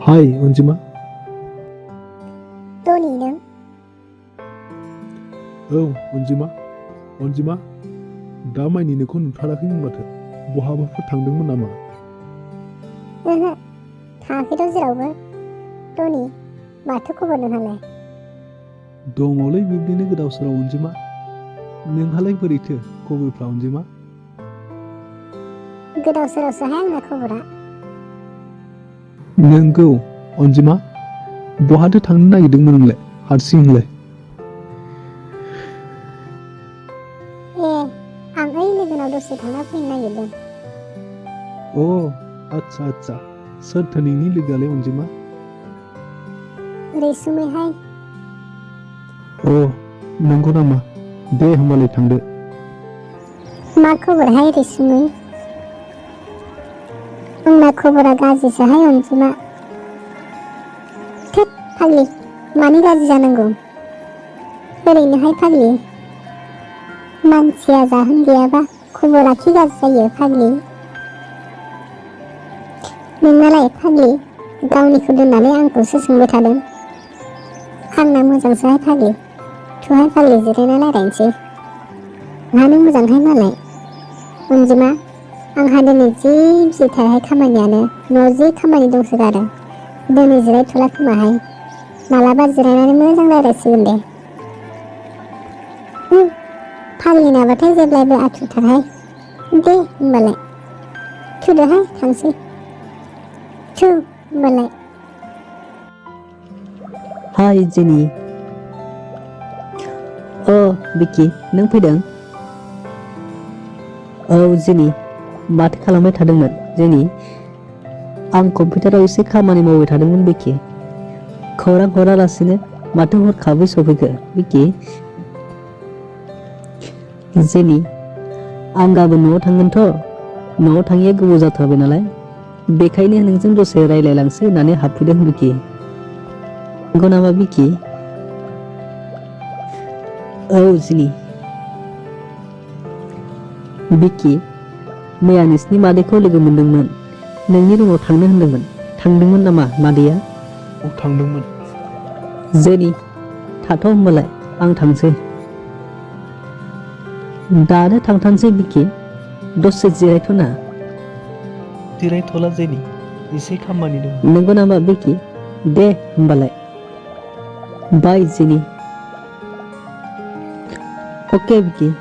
हाय अनजिमा टनि नों औ अनजिमा दा माइनि नोंखौ नुथाराखैमोन माथो बहाबाफोर थांदोंमोन नामा? ओहो थाङाखैथ' जेरावबो। टनि माथो खबर नोंहालाय? दङलै बिब्दिनो गोदाव सोराव अनजिमा। नोंहालाय बोरैथो खबरफ्रा अनजिमा? गोदाव सोरावसोहाय आंना खबरा। नोंगौ अनजिमा बहाथो थांनो नागिरदोंमोन नोंलाय हारसिंलाय? ए आं ओइ लोगोनाव दसे थांना फैनो नागिरदों। अ आच्छा सोरथो नोंनि लोगोआलाय अनजिमा? रैसुमैहाय। अ नंगौ नामा दे होमबालाय थांदो। मा खबरहाय रैसुमै? आंना खबरा गाज्रिसोहाय अनजिमा। थोद फाग्लि मानो गाज्रि जानांगौ? ओरैनोहाय फाग्लि मानसिया जाहोन गैयाबा खबरा खि गाज्रि जायो फाग्लि। नोंनालाय फाग्लि गावनिखौ दोननानै आंखौसो सोंबाय थादों। आंना मोजांसोहाय फाग्लि। थुहाय फाग्लि जिरायना रायलायनोसै। नोंहानो मोजांहाय मालाय अनजिमा। आंहा दिनै जि बिजिथारहाय खामानियानो न'आव जि खामानि दंसोगारो। दिनै जिरायथ'ला खोमाहाय मालाबा जिरायनानै मोजां रायलायसिगोन दे। फाग्लिनाबाथाय जेब्लायबो आथुरथारहाय। दे होमबालाय थुदोहाय थांसै। थु होमबालाय। हाय जेनि। बिकि नों फैदों? औ जेनि माथो खालामबाय थादोंमोन जेनि? आं कम्पिउटाराव एसे खामानि मावबाय थादोंमोन बिकि। खौरां हरालासिनो माथो हरखाबै सफैखो बिकि? जेनि आं गाबोन न'आव थांगोनथ'। न'आव थाङिया गोबाव जाथारबाय नालाय बेखायनो नोंजों दसे रायलायलांसै होननानै हाबफैदों बिकि। नंगौ नामा बिकि? औ जेनि। बिकि मैया नोंसिनि मादैखौ लोगो मोनदोंमोन। नोंनि रुमाव थांनो होनदोंमोन। थांदोंमोन नामा मादैया? औ थांदोंमोन। जेनि थाथ' होमबालाय आं थांसै। दानो थांथारसै बिकि दसे जिरायथ'ना। जिरायथ'ला जेनि एसे खामानि दं। नंगौ नामा बिकि? दे होमबालाय बाय जेनि। अके बिकि।